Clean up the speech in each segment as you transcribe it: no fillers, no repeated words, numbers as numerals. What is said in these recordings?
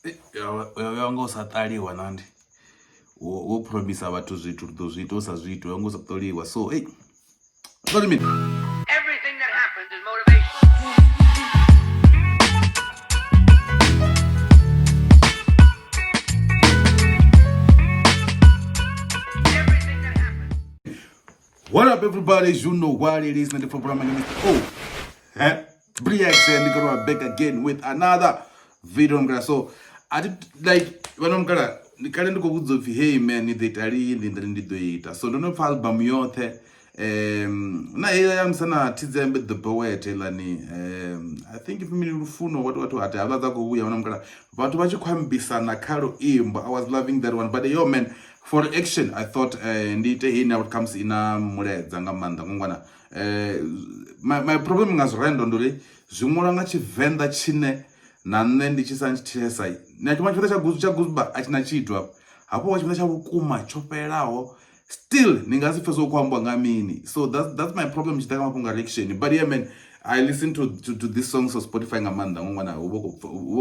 Ya nga u sa ṱaliwa nandi wo promisa vhathu zwithu ri ḓo zwi ita u sa zwi iti nga u sa ṱoliwa so hey sorry mini. Everything that happens is motivation. What up, everybody? You know what it is. 94 Brahma Mr. O. Eh? Briax and we're back again with another video. Mkala. So, I did like, when I'm gonna, ndi kale ndi khou vhudza upfhi hey man ni ḓo ita lini ndi ndi ḓo ita so ndo no pfha album yoṱhe um na heiḽa ya musana thidzembe the poet heiḽani um i think if mini lufuno what what what havha dza khou vhuya vhona mukala vhathu vha tshi khou ambisana kha luimbo i was loving that one but yo man For action I thought eh, ndi ite heyi outcomes ina mulaedza nga maanḓa ngongwana eh, my, my problem nga zwirendo ndi uri zwi ṅwalwa nga tshivenḓa tshine na nṋe ndi tshi sa ndi tshi thetshelesa na tshiṅwe tshivenḓa tsha guzu tsha guzba a tshi na tshithu hafho hafho wa tshivenḓa tsha vhukuma tsho fhelelaho still ni nga si pfhe zwo khou ambiwa nga mini so that's, that's my problem tshi ḓa kha mafhungo a reaction but yeah man I listen to this songs on Spotify nga maanḓa ngongwana hu vho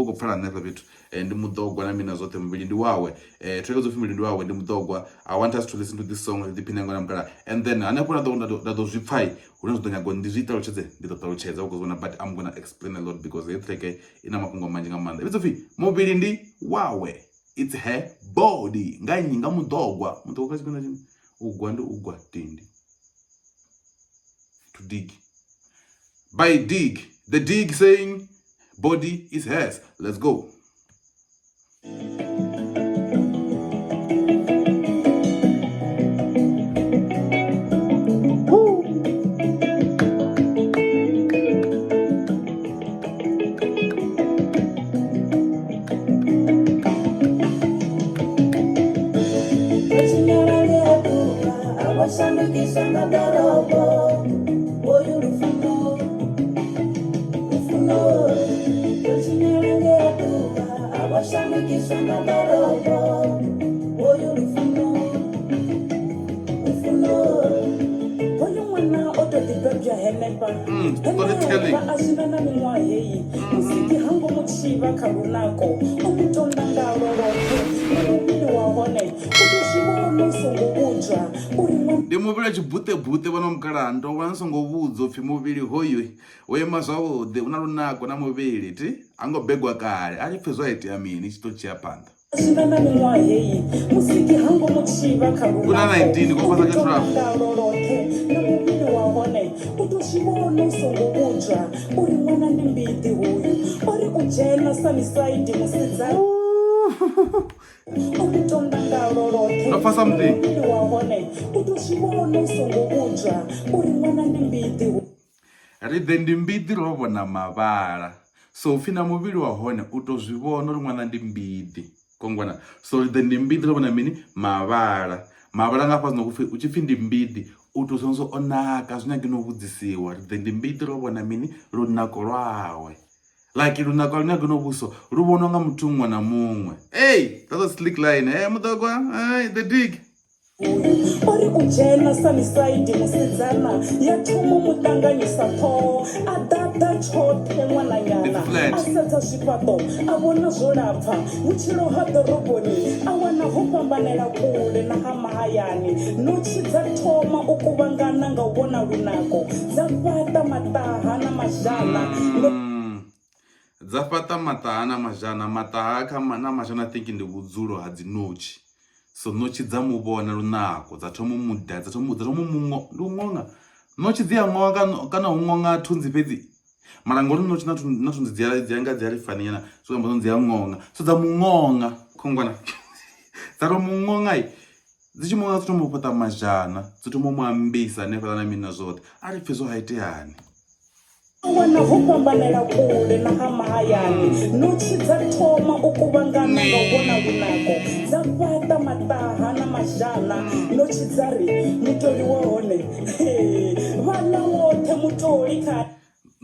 khou pfala hanefha fhethu eh, ndi muḓogwa na mina zwoṱhe muvhili ndi wawe eh, track dzo pfi muvhili ndi wawe ndi muḓogwa i want us to listen to this song ri ḓiphine ngona mukala and then hanefho nda ḓo nda ḓo zwi pfai hune zwi ḓo nyaga uri ndi zwi ṱalutshedze ndi ḓo ṱalutshedza u vhona but i'm gonna explain a lot because heyi track i na mafhungo manzhi nga maanḓa i pfi muvhili ndi wawe it's her body nga nnyi nga muḓogwa muḓogwa kha tshifhinga tshine u gwa ndi u gwa dindi to dig by dig the dig saying body is hers let's go Storytelling. A zwi na miṅwaha heyi musiki ha ngo mu tshivha kha lunako o mu tonda ngalo lwoṱhe na muvhili wa hone u tou zwi vhona u songo vhudzwa uri ndi muvhili wa tshibuṱebuṱe vhona mukalaha ndo vha ni songo vhudzwa upfhi muvhili hoyu wo ima zwavhuḓi u na lunako na muvhili ti a ngo begwa kale a tshi pfhe zwa itea mini tshi to tshia phanḓa Zwino na miṅwaha heyi musiki ha ngo mu tshivha kha U na 19 lunako khou fhasa kha tonda 12. ngalo lwoṱhe na muvhili wa hone u tou zwi vhona u songo vhudzwa uri ṅwana ndi mbiḓi hoyu o ri u dzhena samisaidi musidzana o mu tonda ngalo lwoṱhe Ndo pfa na something. muvhili wa hone u tou zwi vhona u songo vhudzwa uri ṅwana ndi mbiḓi hoyu. Ri ḓe ndi mbiḓi ro vhona mavhala so upfi na muvhili wa hone u to zwi vhona uri ṅwana ndi mbiḓi kongwana so ri ḓe ndi mbiḓi ro vhona mini mavhala mavhala nga hafha zwino kupfi u tshi pfi ndi mbiḓi u to zwi o naka zwi nyagi no vhudzisiwa ri ḓe ndi mbiḓi ro vhona mini lunako lwawe like lunako a lu nyagi no vhuso lu vhonwa nga muthu muṅwe na muṅwe hey that's a slick line hey muḓogwa hey the dig O ri u dzhena Sunnyside musidzana ya thoma u mu ṱanganyisa ṱhoho a ḓaḓa tshoṱhe ṅwananyana It's flat. a sedza zwifhaṱo a vhona zwo lapfa vhutshilo ha ḓoroboni a wana ho fhambanela kule na ha mahayani notshi dza thoma u kuvhangana nga u vhona lunako dza fhaṱa maṱaha na mazhana ndo Dza fhaṱa maṱaha na mazhana, maṱaha kha na mazhana I think ndi vhudzulo ha dzi ṋotshi, so ṋotshi dza mu vhona lunako dza thoma u muda dza thoma dza thoma u muṅo ndi u ṅoṅa ṋotshi dzi a ṅoṅa kana u ṅoṅa thunzi fhedzi mara ngori ṋotshi na na thunzi dzi a dzi anga dzi a ri fani nyana zwi amba dzi a ṅoṅa so dza mu ṅoṅa khongwana dza to mu ṅoṅa dzi tshi muṅoṅa dzi thoma u fhaṱa mazhana dzi thoma u mu ambisa hanefhaḽa na mini na zwoṱhe a ri pfhe zwo ha iteani. Wana ho fhambanela kule na ha mahayani notshi dza thoma u kuvhangana nga u vhona lunako dza fhaṱa maṱaha na mazhana notshi dza ri mutoli wa hone hee vha ḽa woṱhe mutoli kha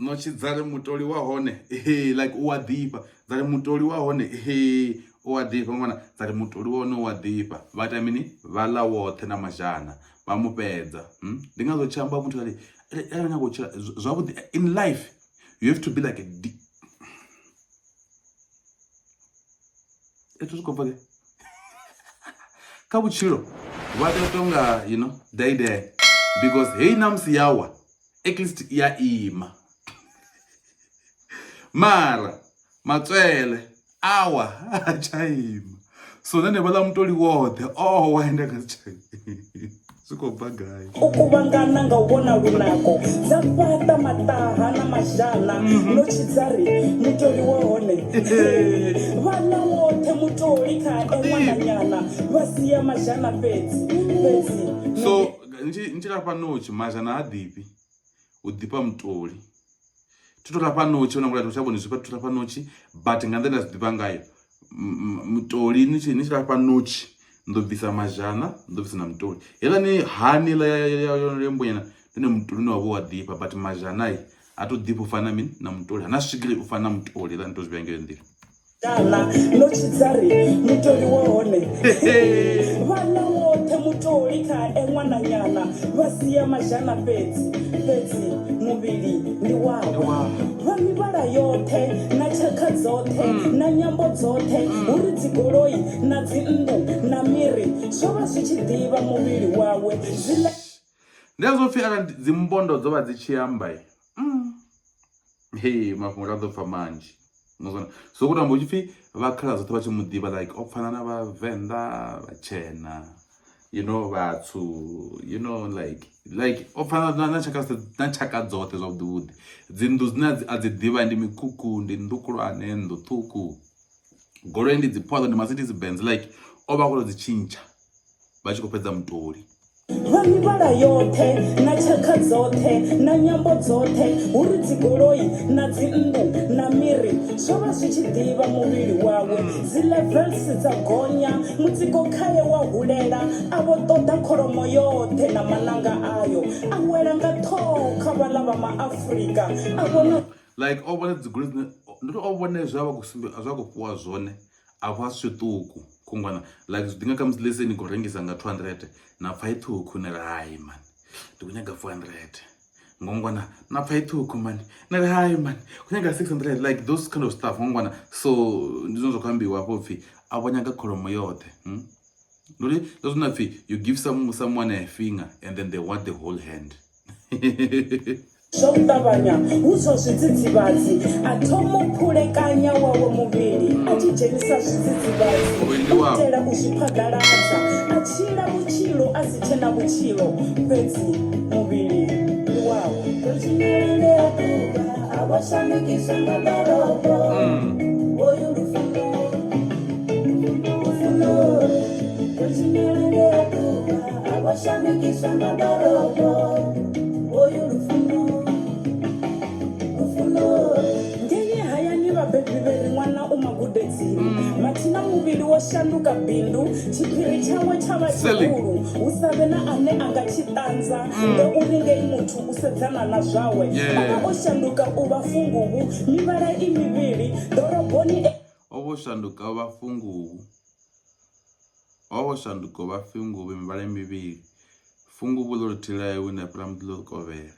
Ṋotshi dza ri mutoli wa hone hee like u a ḓifha dza ri mutoli wa hone hee u a ḓifha ṅwana dza ri mutoli wa hone u a ḓifha vha ita mini vha ḽa woṱhe na mazhana vha mu fhedza hmm? Ndi ngazwo tshi amba muthu ari arali nyago u tshila zwavhuḓi in life you have to be like a Zwi khou bva gai kha vhutshilo vha tea u tonga you know daidai because heyi namusi yawa at least ya ima mara matswele awa a tsha ima so nṋe vhaḽa mutoli woṱhe owa ende nga si tsha zwi khou bva gai u kuvhangana nga u vhona lunako dza fhaṱa maṱaha na mazhana mhm. no tshidza ri mutoli wa hone vhaḽa woṱhe mutoli kha eṅwananyana vha sia mazhana fhedzi fhedzi so ni tshi lafha notshi mazhana ha ḓifhi u ḓifha mutoli thi to lafha notshi ona ngori tsha vhone zwifha thi to lafha notshi but nga nḓila nda zwi ḓivha ngayo mutoli ni tshi ni tshi lafha notshi ndo bvisa mazhana ndo bvisa na mutoli heiḽani hani ḽa ya mbonyana ndi ne mutoli une wavha wa ḓifha but mazhana a to ḓifha u fana mini na mutoli hana swigiri u fana na mutoli heiḽani to zwi vhea ngeyo nḓila Dala no tshidza ri mutoli wa hone vhaḽa woṱhe mutoli kha e ṅwananyana vha sia mazhana fhedzi fhedzi muvhili ndi wawe vha mivhala yoṱhe na tshakha dzoṱhe mm. na nyambo dzoṱhe mm. hu ri dzigoloi na dzinnḓu na miri zwo vha zwi tshi ḓivha muvhili wawe zwiḽa ndi azwo pfhi arali dzimbondo dzo vha dzi tshi amba mm. Hey, mafhungo ra ḓo pfa manzhi muzona so ku tamba upfi vha khala dzoṱhe vha tshi mu ḓivha like o pfana na vhavenḓa vhatshena you know vhatsu you know like like o pfana na, na tshaka na tshaka dzoṱhe zwavhuḓi vhuḓi dzi nnḓu dzine a dzi ḓivha ndi mikhukhu ndi nnḓu khulwane nnḓu ṱhukhu goloi ndi dzi polo ndi Mercedes Benz like o vha a khou tou dzi tshintsha vha tshi khou fhedza mutoli Vha mivhala yoṱhe na tshakha dzoṱhe na nyambo dzoṱhe, hu ri dzigoloi na dzinnḓu na miri zwo vha zwi tshi ḓivha muvhili wawe. Dzi-levels dza gonya, mutsiko khae wa hulela, a vho ṱoḓa kholomo yoṱhe na maṋanga ayo. A wela nga ṱhoho kha vhaḽa vha maAfrika, a vhona. Like o vhona dzigoloi dzine ndo to o vhona zwe a vha khou sumbe zwe a khou fhiwa zwone afho a si tshiṱuku khungwana like zwi ḓi nga khamusi lese ni khou rengisa nga 200 na pfa i ṱhukhu ni ri hai mani ndi khou nyaga 400 ngongwana na pfa i ṱhukhu mani ni ri hai mani khou nyaga 600 like those kind of stuff ngongwana so ndi zwone zwa khou ambiwa afho pfhi a vho nyaga kholomo yoṱhe hmm? nduri ndo zwine pfhi you give some, someone a finger and then they want the whole hand Zwa u ṱavhanya hu zwa zwidzidzivhadzi, a thoma u phulekanya wawe muvhili a tshi dzhenisa zwidzidzivhadzi u itela u zwi phaḓaladza. A tshila vhutshilo a si tshe na vhutshilo, fhedzi muvhili ndi wawe. Ngei hayani vhabebi vhe ri ṅwana u magudedzini mm. mathina muvhili wo shanduka bindu tshiphiri tshawe tsha vha tshihulu hu sa vhe na ane a nga tshi ṱanza mm. ngauri ngei muthu u sedzana na zwawe o vha o shanduka u vha funguvhu mivhala i mivhili ḓoroboni e o vho shanduka u vha funguvhu Ho vha ho shanduka u vha funguvhu mivhala mivhili, funguvhu ḽo ruthilaho wine ḽa fhira muḓi ḽo kovhela.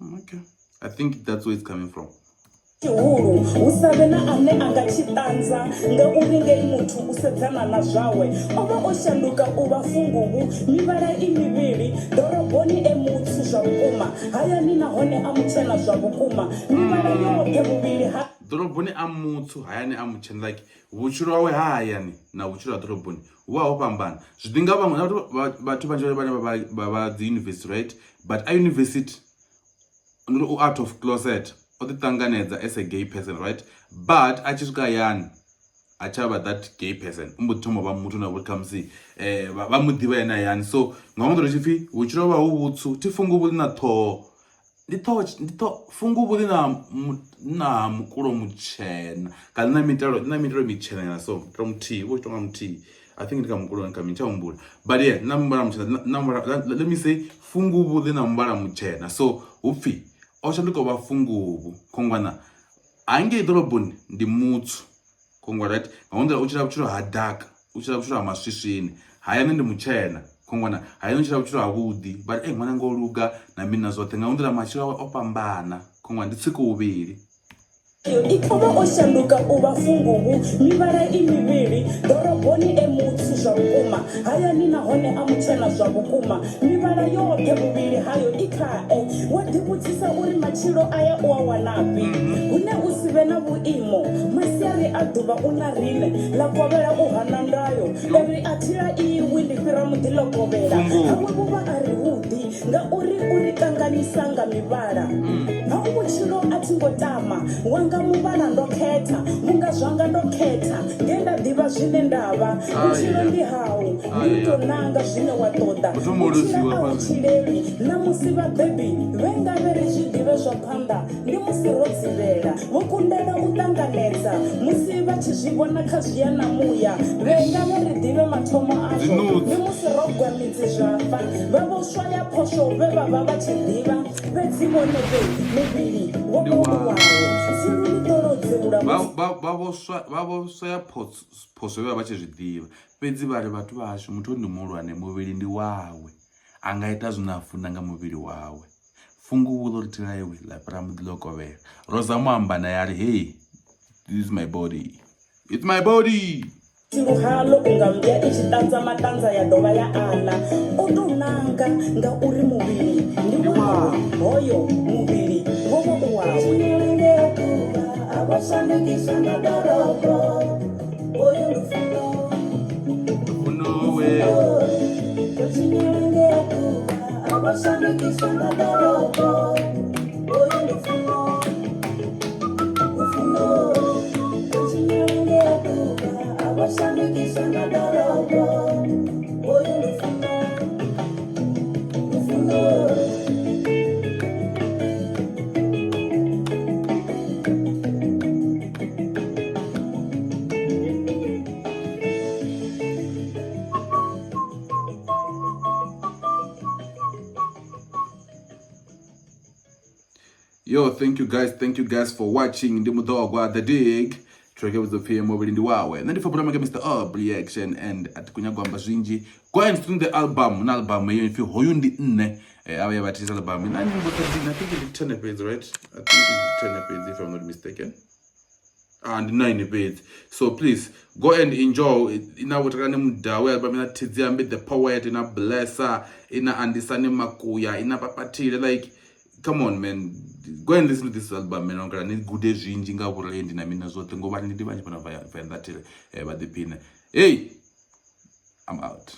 Mm, okay. I think that's where it's coming from. Tshihulu hu sa vhe na ane a nga tshi ṱanza ngauri ngei muthu u sedzana na zwawe o vha o shanduka u vha funguvhu mivhala i mivhili ḓoroboni e mutswu zwa vhukuma hayani nahone a mutshena zwa vhukuma mivhala yoṱhe vhuvhili ha ḓoroboni a mutswu hayani a mutshena like Vhutshilo hawe ha hayani na vhutshilo ha ḓoroboni hu vha ho fhambana. Zwi ḓi nga vhaṅwe na vhathu vhanzhi vhane vha vha dzi yunivesithi right but a yunivesithi ndi u out of closet o ḓi ṱanganedza as a gay person right but a tshi swika hayani ha tsha vha that gay person u mbo ḓi thoma u vha muthu na vhori khamusi vha mu ḓivha ene hayani so nga maanḓa ri tshi pfhi vhutshilo vha hu vhutswu thi funguvhu ḽi na ṱhoho ndi ṱhoho ndi ṱhoho funguvhu ḽi na na mukulo mutshena kana ḽi na mitalo ḽi na mitalo mitshena nyana so mutalo muthihi vho tonga muthihi i think ndi kha mukulo kha mini tsha humbula but yeah na muvhala mutshena na muvhala let me say funguvhu ḽi na muvhala mutshena so hupfi o shanduka vha funguvhu khongwana hangei ḓoroboni ndi mutswu Khongwa right nga nḓila u tshila vhutshilo ha dark u tshila vhutshilo ha maswiswini hayani ndi mutshena khongwana hayani u tshila vhutshilo ha vhuḓi but ey ṅwana ngo luga na mini na zwoṱhe nga nḓila matshilo awe o fhambana khongwana ndi tsiko vhuvhili. I kho vha o shanduka u vha funguvhu, mivhala i mivhili, ḓoroboni e mutswu zwa vhukuma, hayani nahone a mutshena zwa vhukuma. Mivhala yoṱhe vhuvhili hayo i khae. Wa ḓivhudzisa uri matshilo aya u a wanafhi? Hune u si vhe na vhuimo, masiari a ḓuvha u na riṋe, ḽa kovhela u hana ndayo. Uri a thi laiwi ndi fhira muḓi ḽo kovhela. Hawe vhuvha a ri hu ḓi. Ngauri u ri kanganyisa nga mivhala. Hau vhutshilo a thi ngo tama, wanga muvhala ndo khetha, vhunga zwanga ndo khetha, nge nda ḓivha zwine nda vha. Vhutshilo ndi hau, ndi u tou nanga zwine wa ṱoḓa. U tshila a hu tshilelwi, ṋamusi vhabebi vhe ngavhe ri zwi ḓivhe zwa phanḓa, ndi musi ro dzivhela. Vho kundela u ṱanganedza musi vha tshi zwi vhona kha zwiya na muya. Vhe ngavhe ri ḓivhe mathomo azwo, ndi musi ro gwa midzi zwa fa. Vha vho swaya phosho vhe vha vha vha tshi ḓivha, fhedzi vhone vhe muvhili wo vha u wawe. Tsilu ḽi ḓo lo dzeula musi. Vha vho swaya phosho vhe vha vha tshi zwi ḓivha, fhedzi vha ri, Vhathu vha hashu, muthu ndi muhulwane, muvhili ndi wawe, a nga ita zwine a funa nga muvhili wawe. Funguvhu ḽo ri thila iwe ḽa fhira muḓi ḽo kovhela. Rosa mu amba naye a ri hey this is my body. It's my body. Tsilu haḽo unga mmbwa i tshi ṱanza maṱanza ya dovha ya a ḽa. O tou nanga ngauri muvhili ndi wawe, hoyo muvhili wo vha u wawe. Yo, thank you guys, thank you guys for watching. Ndi Mudogwa The Dig. Track ya vhudzopfi muvhili ndi wawe. Nṋe ndi pfa Bulama Mr. Up reaction and a thi khou nyaga u amba zwinzhi. Go and stream the album. Na album iyo ipfi hoyu ndi nṋe. Eh, avha ya vha thisa album. Na nyimbo 13, I think ndi 10 fhedzi, right? I think ndi 10 fhedzi if I'm not mistaken. Ah, ndi 9 fhedzi. So please go and enjoy. Ina vhutakani mudawe album ina Thidziambi the poet, ina Blesser, ina Andisani Makuya, ina Papathile like come on man go and listen to this album man ongala ni gude zwinzhi nga vhurendi na mina zwoṱhe ngo vha ndi vhanzhi fhano Venḓa thile vha ḓiphine. Hey, I'm out.